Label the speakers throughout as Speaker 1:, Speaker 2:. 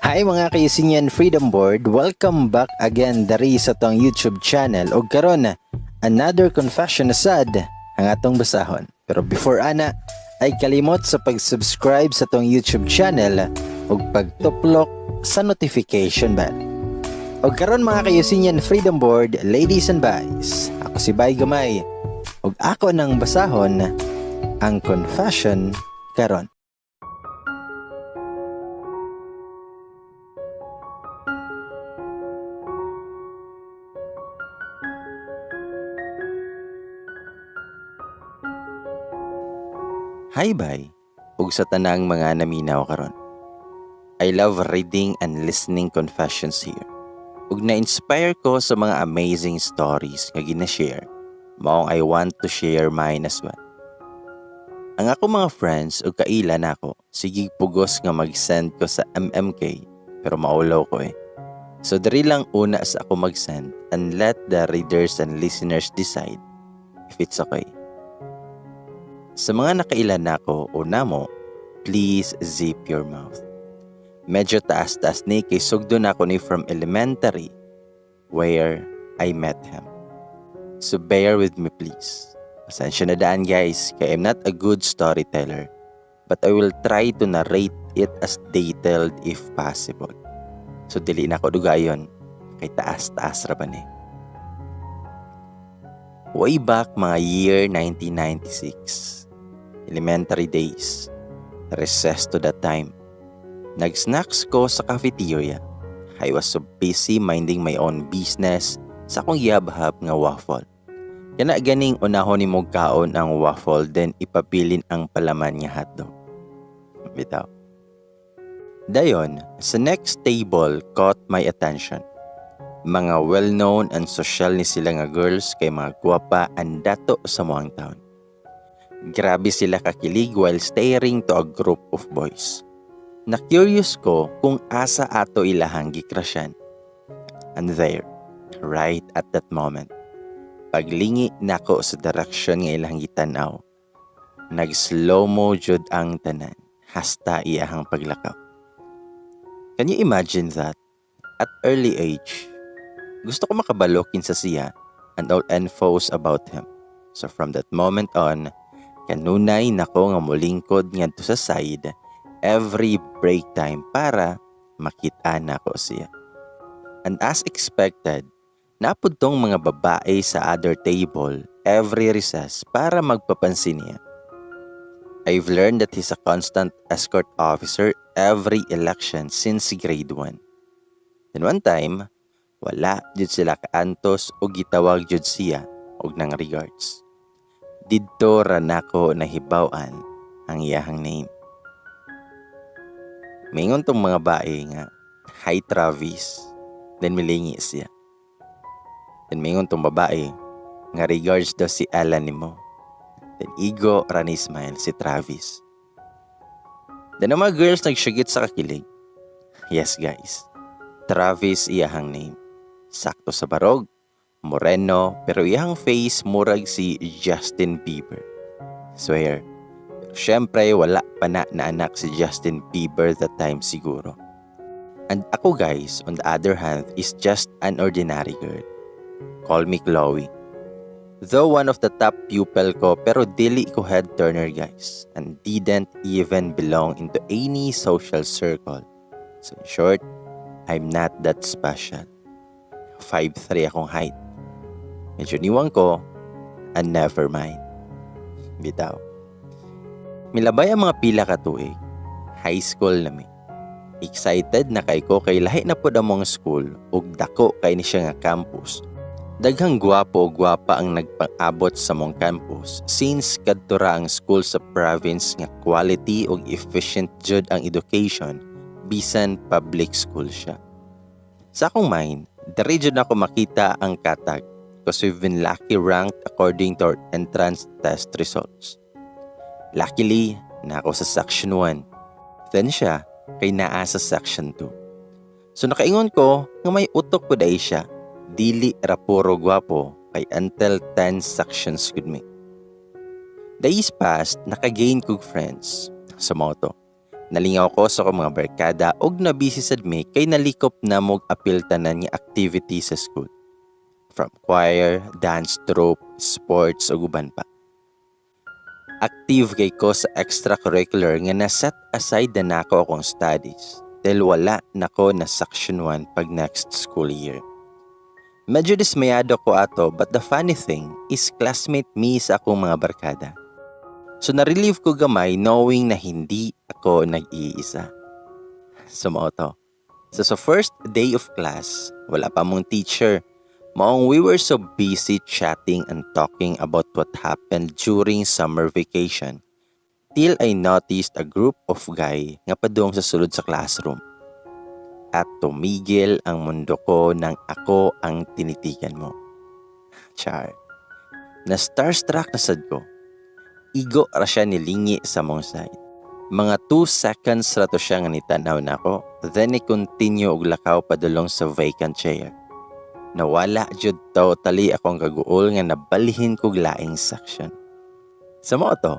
Speaker 1: Hi, mga ka-Eusenian Freedom Board! Welcome back again dari sa atong YouTube channel. Og karon, another confession na sad ang atong basahon. Pero before ana, ay kalimot sa pag-subscribe sa atong YouTube channel ug pagtuplok sa notification bell. Og karon, mga ka-Eusenian Freedom Board, ladies and guys, ako si Bay Gamay ug ako nang basahon ang confession karon. Hi, bay, ug sa tanang mga naminaw karon. I love reading and listening confessions here. Ug na-inspire ko sa mga amazing stories nga gina-share. Maong I want to share mine as well. Ang ako mga friends ug kaila nako, sige pugos nga mag-send ko sa MMK pero maulaw ko eh. So diri lang una sa ako mag-send and let the readers and listeners decide if it's okay. Sa mga nakailan nako o namo, please zip your mouth. Medyo taas-taas ni kay sugdo nako ni from elementary where I met him. So bear with me, please. Pasensya na daan, guys, kay I'm not a good storyteller. But I will try to narrate it as detailed if possible. So dili na ako dugayon kay taas-taas ra ba ni. Way back mga year 1996, elementary days, recess to that time. Nag-snacks ko sa cafeteria. I was so busy minding my own business sa akong gihabhab nga waffle. Kana ganing unahon nimo kaon ang waffle, then ipabilin ang palaman nga hotdog. Bitaw. Dayon, sa next table caught my attention. Mga well-known and social ni sila nga girls kay mga gwapa and dato sa among town. Grabe sila kakilig while staring to a group of boys. Na-curious ko kung asa ato ilahang gikrasyan. And there, right at that moment, paglingi nako sa direction nga ilang gitanaw, nag-slow-mo jud ang tanan hasta iyahang paglakaw. Can you imagine that? At early age, gusto ko makabalo kinsa siya and all infos about him. So from that moment on, kanunay nako nga molingkod ngadto sa side every break time para makita nako siya. And as expected, naa pud tong mga babae sa other table every recess para magpapansin niya. I've learned that he's a constant escort officer every election since grade 1. Then one time, wala jud sila kaantos o gitawag jud siya og nang regards. Didto ra nako nahibaw-an ang iyahang name. Mingon tong mga bae nga, "Hi, Travis." Then milingi siya. Then mingon tong babae nga regards daw si Ella nimo. Then igo ra ni smile si Travis. Then ang mga girls nagsyugit sa kakilig. Yes, guys, Travis iyahang name. Sakto sa barog, moreno, pero iyahang face murag si Justin Bieber. Swear. Pero syempre, wala pa na naanak si Justin Bieber that time siguro. And ako, guys, on the other hand, is just an ordinary girl. Call me Chloe. Though one of the top pupil ko, pero dili ko head turner, guys, and didn't even belong into any social circle. So in short, I'm not that special. 5'3 akong height. Medyo niwang ko, and never mind. Bitaw. Milabay ang mga pila ka tuig. High school na mi. Excited na kay ko kay lahi na pod among school ug dako kay ni siya nga campus. Daghang gwapo o gwapa ang nagpang-abot sa among campus since kadto ra ang school sa province nga quality ug efficient jud ang education bisan public school siya. Sa akong mind, diri jud nako makita ang katag because we've been lucky ranked according to our entrance test results. Luckily, naa ko sa section 1. Then siya, kay naa sa section 2. So nakaingon ko nga may utok pud ay siya. Dili ra puro gwapo kay until 10 sections gud mi. Days passed, nakagain kog friends. Sa mao to, nalingaw ko sa akong mga barkada og nabisi sad mi kay nalikop na mog apil tanan nga activity sa school. From choir, dance troupe, sports ug uban pa. Active kay ko sa extracurricular nga na-set aside na nako akong studies dahil wala nako na section 1 pag next school year. Medyo dismayado ko ato, but the funny thing is classmate mi sa akong mga barkada. So na-relieve ko gamay knowing na hindi ako nag-iisa. So mao to. So sa first day of class, wala pa mong teacher. Maong we were so busy chatting and talking about what happened during summer vacation till I noticed a group of guy nga padung sa sulod sa classroom. At tumigil ang mundo ko nang ako ang tinitigan mo. Char. Na starstruck na sad ko. Igo ra siya nilingi sa among side. Mga 2 seconds ra to siya nga nitanaw nako, then i-continue og lakaw padulong sa vacant chair. Nawala jud totally akong kaguol nga nabalhin kog laing section. Sa mao to,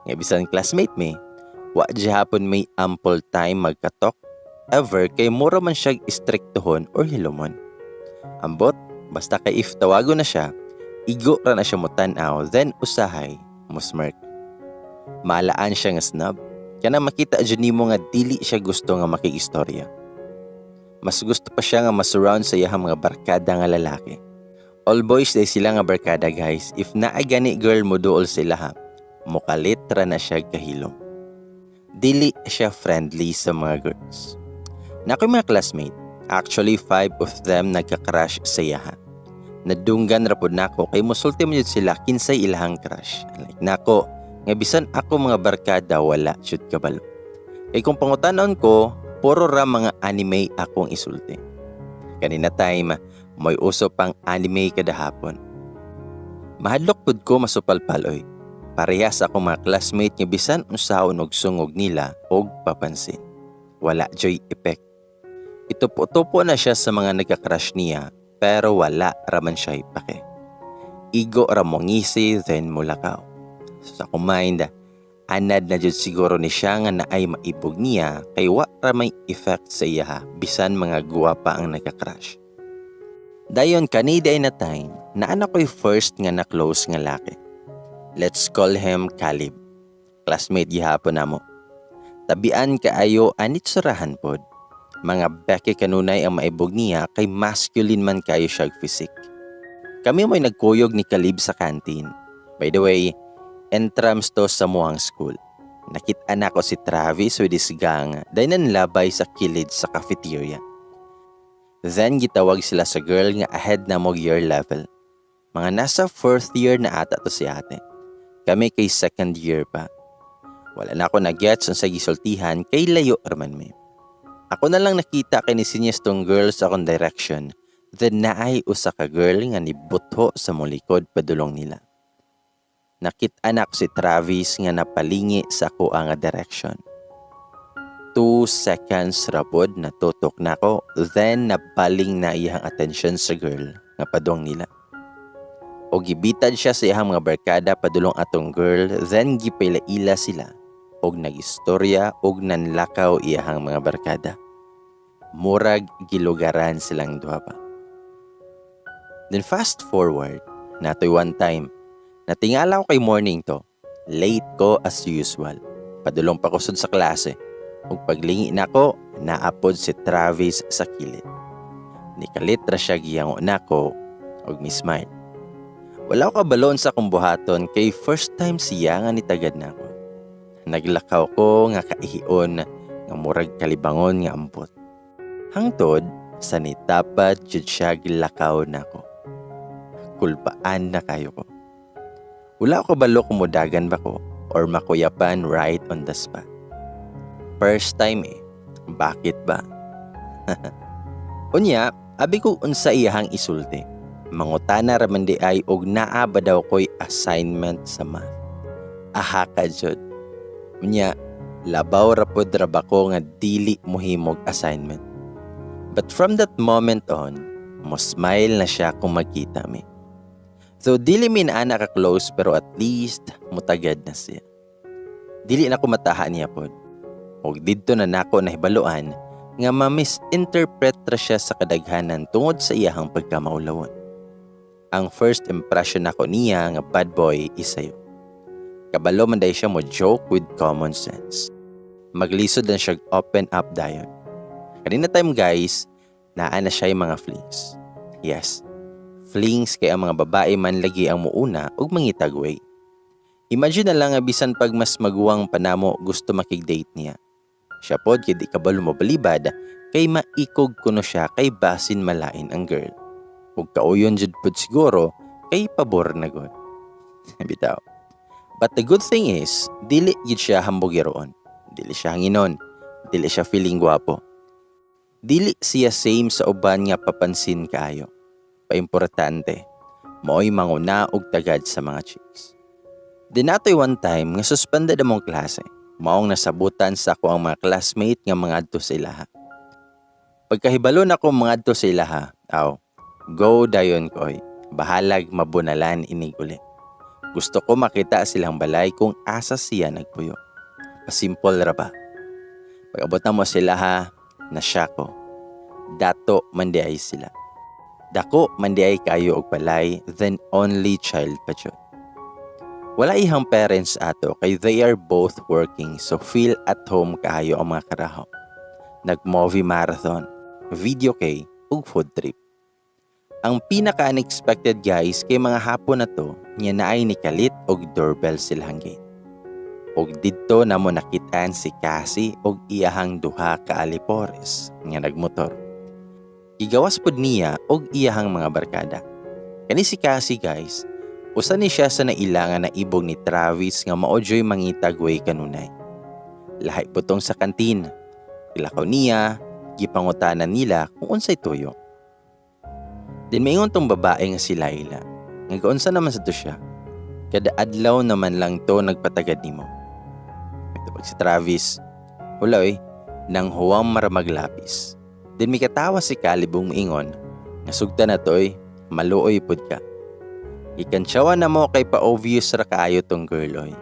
Speaker 1: nga bisan classmate mi, wa hapon may ample time magkatalk ever kay mura man siya istriktohon or hilumon. Ambot, basta kay if tawago na siya, igo ra na siya mo tan-aw, then usahay mo smirk. Malaan siya nga snob. Kana makita jud nimo nga dili siya gusto nga makigistorya. Mas gusto pa siya nga masurround sa iyahang mga barkada nga lalaki. All boys day sila nga barkada, guys. If naa gani girl, moduol sila ha. Mukalit ra na siya kahilom. Dili siya friendly sa mga girls. Naa koy mga classmate. Actually, five of them nagka-crush sa iyaha. Nadunggan ra pod nako kay musulti man jud sila kinsay ilahang crush. Like nako, nga bisan ako mga barkada wala jud kabalo. Kay kung pangutanon ko, puro ra mga anime akong isulti. Kanina time, may uso pang anime kada hapon. Mahadlok pud ko masupalpal oy. Parehas akong mga classmate nga bisan unsaon og sungog nila og papansin. Wala joy effect. Itupo-tupo na siya sa mga nagka-crush niya pero wala raman siya ipake. Igo ra mo ngisi, then mulakaw. So sa akong mind, anad na jud siguro ni siya nga naay maibog niya kay wa ra may effect sa iya bisan mga guwapa ang nagka-crush. Dayon kani day na time, naa na ko'y first nga na-close nga laki. Let's call him Caleb. Classmate gihapon namo. Tabian kaayo anit surahan pod. Mga beke kanunay ang maibog niya kay masculine man kayo siya physique. Kami mo'y nagkuyog ni Caleb sa canteen. By the way, entrance to sa muang school. Nakita na ko si Travis with his gang dahil nanlabay sa kilid sa cafeteria. Then gitawag sila sa girl nga ahead na mo year level. Mga nasa fourth year na ata to si ate. Kami kay second year pa. Wala na ako na-gets sa gisultihan kay layo raman mi. Ako na lang nakita kay ni sinyas tong girl sa akong direction. Then naay usa ka girl nga nibutho sa mong likod padulong nila. Nakita na ako si Travis nga napalingi sa ako nga direction. 2 seconds rapod natutok na ako, then nabaling na iyang attention sa girl nga padong nila. O gibitad siya sa iyang mga barkada padulong atong girl, then gipaila-ila sila og nagistorya og nanlakaw iyahang mga barkada. Murag gilugaran silang duha pa. Then fast forward, natoy one time, natingala ko kay morning to. Late ko as usual. Padulong pa ko sud sa klase. Ug paglingi nako, naapod si Travis sa kilid. Nikalit ra siya giyango nako ug mi smile. Wala ko kabalon sa akong buhaton kay first time siya nga nitagad nako. Naglakaw ko nga kaihion nga murag kalibangon nga ambot. Hangtod sa nitapad jud siya gilakaw nako. Kulbaan na kayo ko. Wala ko kabalo kung mudagan ba ko or makuyapan right on the spot. First time eh. Bakit ba? Unya, abi ko unsa iyahang isulti. Mangutana ra man di ay og naa ba daw ko'y assignment sa math. Aha ka jud. Unya, labaw ra pod ra ba ko nga dili mohimog assignment. But from that moment on, mo smile na siya kung magkita mi. So dili mi na ka close pero at least mutagad na siya. Dili na ko mataha niya pod. Ug didto na nako nahibaluan nga ma-misinterpret ra siya sa kadaghanan tungod sa iyahang pagkamaulawon. Ang first impression nako niya nga bad boy isayo. Kabalo man diay siya mo joke with common sense. Maglisod lang siya open up dayon. Kanina time, guys, naa na siya yung mga flings. Yes, flings kay ang mga babae man lagi ang muuna ug mangitag way. Imagine na lang nga bisan pag mas maguwang pa namo, gusto makig-date niya. Siya pod kay di kabalo mobalibad kay maikog kuno siya kay basin malain ang girl. Ug kauyon jud pod siguro kay pabor na gud. Bitaw. But the good thing is, dili gid siya hambugeroon. Dili siya hanginon. Dili siya feeling gwapo. Dili siya same sa uban nga papansin kaayo. Paimportante, maoy manguna og tagad sa mga chicks. Dinatoy one time nga suspended among klase. Maong nasabutan sa ako ang mga classmate nga mangadto sa ilaha. Pagkahibalo na ko mangadto sa ilaha, aw, go dayon koy. Bahalag mabunalan inig uli. Gusto ko makita silang balay kung asa siya nagpuyo. Pasimple ra ba? Pag-abot na mo sila ha, nasya ko. Dato man di ay sila. Dako man di ay kayo og balay, then only child pa jud. Wala ihang parents ato kay they are both working, so feel at home kaayo ang mga karaho. Nag-movie marathon, video kay ug food trip. Ang pinaka-unexpected, guys, kay mga hapon na to nga naay nikalit og doorbell silang gate. Og didto na mo nakitaan si Cassie og iyahang duha ka alipores nga nagmotor. Gigawas pud niya og iyahang mga barkada. Kani si Cassie, guys, usa ni siya sa naila nga naibog ni Travis nga mao juy mangitag way kanunay. Lahi putong sa kantin. Ilakaw niya, gipangutanan nila kung unsay tuyo. Then maingon tong babae nga si Laila. Nga gaunsa naman sa to siya. Kada adlaw naman lang to nagpatagad nimo. Mitubag si Travis. Wala oy, nang huwam mara maglapis. Then mikatawa si Caleb ug maingon, nga sugta na to oy, maluoy pud ka. Ikantsawa na mo kay pa-obvious ra kaayo tong girl oy.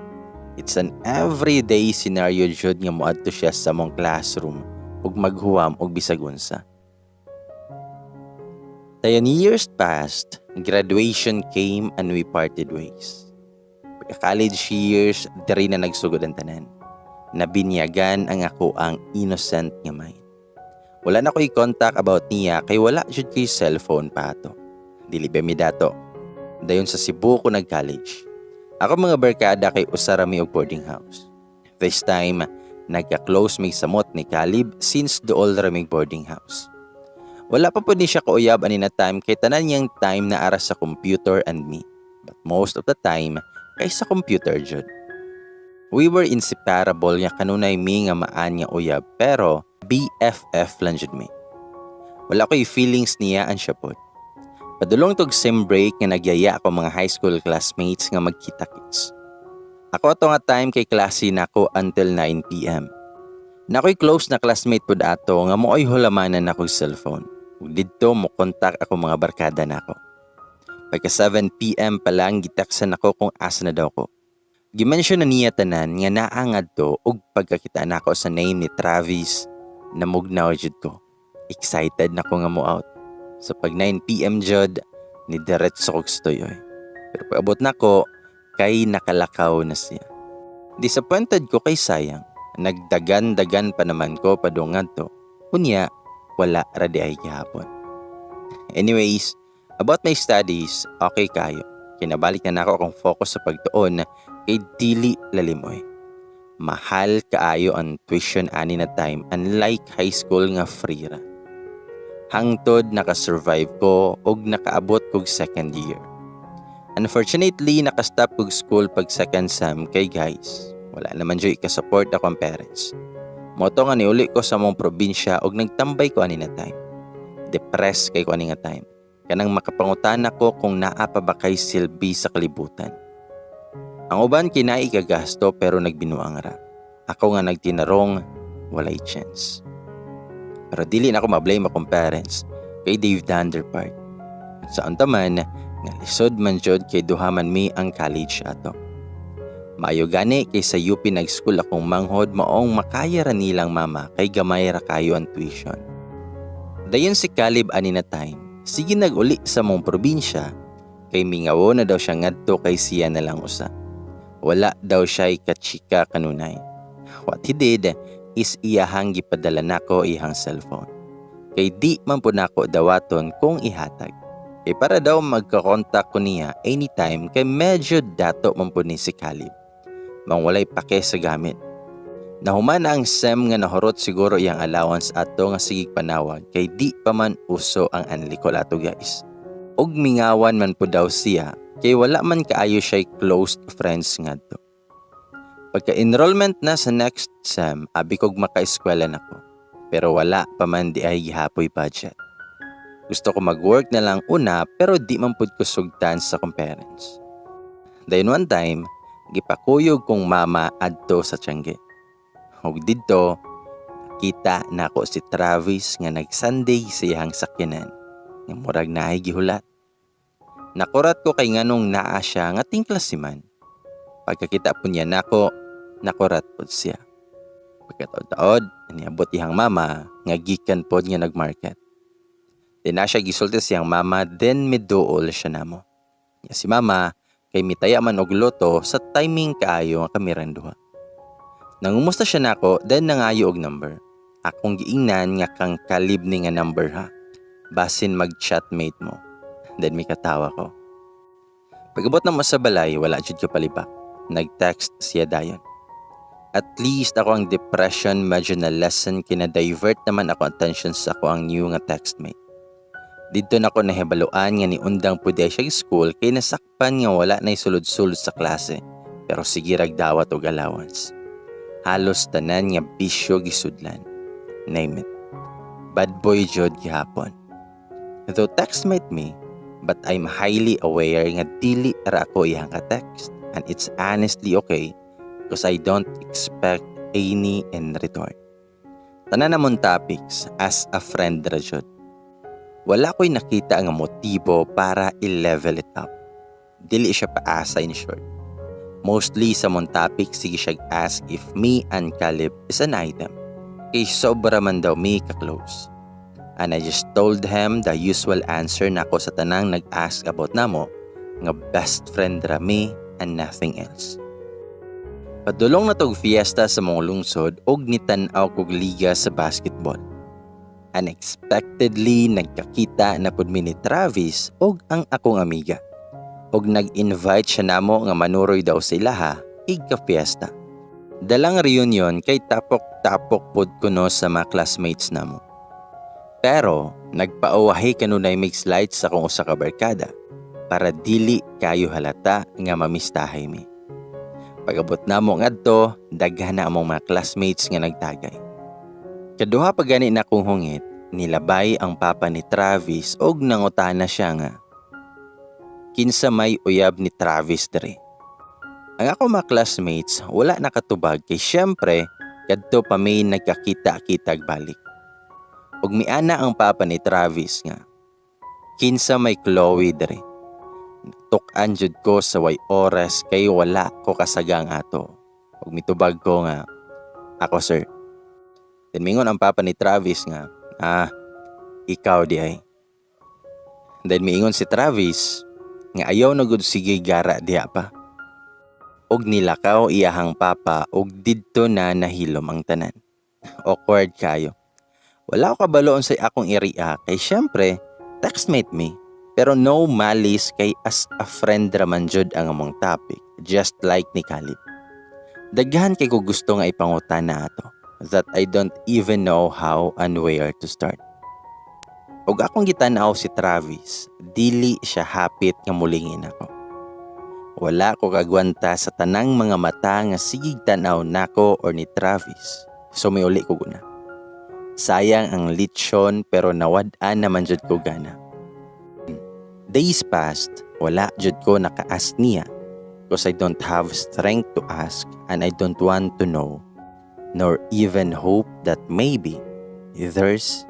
Speaker 1: It's an everyday scenario jud nga moadto siya sa mong classroom ug maghuwam og bisag unsa. Dayon years passed, graduation came and we parted ways. Pagka college years, diri na nagsugod ang tanan. Nabinyagan ang ako ang innocent nga mind. Wala na ko'y contact about niya kay wala jud ko'y cellphone pa ato. Dili ba mi dato. Dayon sa Cebu ko nag-college. Ako mga barkada kay usa ra mi og boarding house. This time, nagka-close mig samot ni Caleb since dool ra mig boarding house. Wala pa pud ni siya kauyab ani na time kay tanan niyang time na ara sa computer and me. But most of the time, kay sa computer jud. We were inseparable nga kanunay mi nga maan nga uyab pero BFF lang jud mi. Wala ko'y feelings niya an siya pod. Padulong tog sem break nga nagyaya ako mga high school classmates nga magkita-kits. Ako ato nga time kay klase nako until 9 p.m. Nakoy close na classmate pud ato nga mooy hulamanan nako cellphone. Ug didto mo kontak ako mga barkada nako. Pagka 7 p.m. pa lang, giteksan ako kung asa na daw ko. Gimension na niya tanan nga naa ngadto ug pagkakita nako sa name ni Travis, namugnaw jud ko. Excited na ko nga mo out. So pag 9 p.m. jud, ni diretso kog stoyoy. Pero pag abot nako, kay nakalakaw na siya. Disappointed ko kay sayang. Nagdagan-dagan pa naman ko padung ngadto. Unya, wala ra di ay gihapon. Anyways, about my studies, okay kayo. Kinabalik na nako akong focus sa pagtuon kay dili lalimoy. Mahal kaayo ang tuition ani na time, unlike high school nga free ra. Hangtod nakasurvive ko og nakaabot kog second year. Unfortunately, nakastop kog school pag second sem kay, guys, wala naman jud ka-support akong parents. Mao to nga niuli ko sa mong probinsya og nagtambay ko ani na time. Depressed kay ko ani nga time. Kanang makapangutana ko kung naa pa ba kay silbi sa kalibutan. Ang uban kinai kagasto pero nagbinuang ra. Ako nga nagtinarong, walay chance. Pero dili na ako ma-blame akong parents kay they've done their part. At sa unta man, nga lisod man jud kay duha man mi ang college ato. Maayo gani kay sa UP nag-school akong manghod, maong makaya ra nilang mama kay gamay ra kayo ang tuition. Dayon si Caleb ani na time, sige nag-uli sa mong probinsya kay mingawo na daw siya ngadto kay siya na lang usa. Wala daw siya kachika kanunay. What he did is iyahang gipadala nako iyang cellphone. Kay di man po nako dawaton kung ihatag. Kay para daw magkakontak ko niya anytime kay medyo dato man po ni si Caleb. Mang walay pake sa gamit. Nahuman na ang sem nga nahurot siguro iyang allowance ato nga sigig panawag kay di pa man uso ang unli call ato, guys. Og mingawan man po daw siya kay wala man kaayo siya close friends ngadto. Pagka-enrollment na sa next sem, abi kog maka-eskwela nako. Pero wala pa man di ay gihapoy budget. Gusto ko mag-work na lang una pero di man pud ko sugtan sa akong parents. Then one time, gipakuyog kong mama adto sa tiyangge. Ug didto, nakita nako si Travis nga nagsanday sa iyang sakyanan nga murag naay gihulat. Nakurat ko kay nganong naa siya nga tingklas si man. Pagkakita po niya nako, nakurat pod siya. Pagkataod-taod, niabot iyang mama nga gikan pod nga nagmarket. Di na siya gisulti siyang mama, then miduol siya namo. Nya si mama kay mitaya man og luto sa timing kaayo nga kami rang duha. Nangumusta siya nako, then nangayo og number. Akong giingnan nga kang Caleb ni nga number ha. Basin mag-chatmate mo. Then may katawa ko. Pag-abot na mo sa balay, wala jud ko palibak. Nag-text siya dayon. At least ako ang depression medyo na lessen, kina-divert naman ako attention sa ako ang new nga textmate. Didto na ko nahibaluan nga ni undang pud siya school kay nasakpan nga wala na sulod-sulod sa klase pero sige rag dawat og allowance. Halos tanan nga bisyo gisudlan. Name it. Bad boy jud gihapon. Though textmate me, but I'm highly aware nga dili ra ako iyang ka-text and it's honestly okay because I don't expect any in return. Tanan namon topics as a friend ra jud. Wala ko'y nakita nga motibo para i-level it up. Dili siya paasa, in short. Mostly sa mong topic, sige siya ask if me and Caleb is an item. Kay sobra man daw mi ka-close. And I just told him the usual answer nako sa tanang nag-ask about namo nga best friend ra mi and nothing else. Padulong na tog fiesta sa mong lungsod og nitan-aw kog liga sa basketball. Unexpectedly, nagkakita na pud mi ni Travis og ang akong amiga. Og nag-invite siya namo nga manuroy daw sa ilaha igka fiesta. Dalang reunion kay tapok-tapok pod kuno sa mga classmates namo. Pero nagpauwahi kanunay mix lights sa akong usa ka barkada para dili kayo halata nga mamistahay mi. Pag-abot namo ngadto, daghan na among mga classmates nga nagtagay. Kaduha pa gani na kong hungit, nilabay ang papa ni Travis og nangutana siya nga, "Kinsa may uyab ni Travis diri?" Ang ako mga classmates wala nakatubag kay syempre kadto pa may nagkakita-kitag balik. Ug miana ang papa ni Travis nga, "Kinsa may Chloe diri?" Tuk-an jud ko sa way oras kay wala ko kasagang ato. Ug mitubag ko nga, "Ako, sir." Then mingon ang papa ni Travis nga, "Ah, ikaw di ay." Then miingon si Travis nga ayaw na gud sige gara diha pa. Og nilakaw iyahang papa og didto na nahilom ang tanan. Awkward kayo. Wala ko kabalo unsay akong i-react kay syempre textmate me. Pero no malice kay as a friend raman jud ang among topic, just like ni Caleb. Daghan kay ko gusto nga ipangutana ato that I don't even know how and where to start. Ug akong gitan-aw si Travis, dili siya hapit nga mulingin ako. Wala ko kagwanta sa tanang mga mata nga sigig tan-aw nako or ni Travis. So miuli ko guna. Sayang ang lechon pero nawad-an naman jud ko gana. Days passed, wala jud ko naka-ask niya because I don't have strength to ask and I don't want to know nor even hope that maybe there's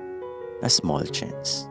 Speaker 1: a small chance.